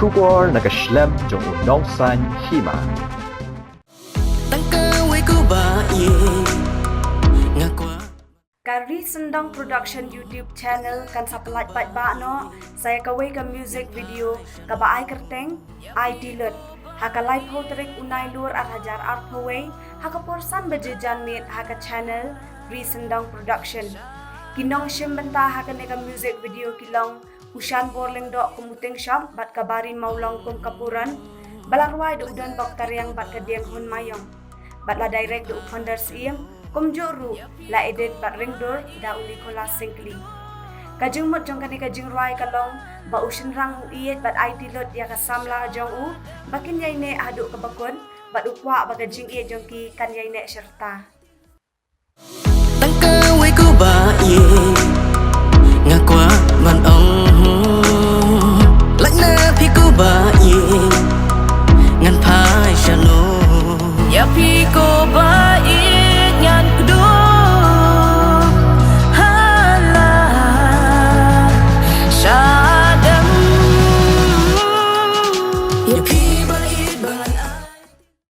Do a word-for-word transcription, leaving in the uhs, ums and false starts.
Khubor na ka shlem jong u nongsan hima. Tang kawei kaba ïeit nga kwah. Ka Ri Sendong Production YouTube channel kan sa pynlait paidbah noh sa ïa kawei ka music video kaba ai kyrteng Ai Tilut ha ka laiphew tarik u Nailur ar hajar arphew wei ha ka por san baje janmiet ha ka channel Ri Sendong Production. Ki nongshim bynta ha kane ka music video ki long u Shanbor Lyngdoh kum u Tingshop bad ka Bari Mawlong kum ka Puran, ba la rwai da u Donbok Tariang bad ka Dieng Hun Mayong. Bad la direct da u Phondar Syiem, kumjuh ruh la edit bad ringdur da u Nicholas Syngkli. Ka jingmut jong kane ka jingrwai ka long ba u shynrang u ïeit bad aiti lut ïa ka samla jong u ba kin ïaineh haduh kaba kut bad u kwah ba ka jingïeit jong ki kan ïaineh shirta.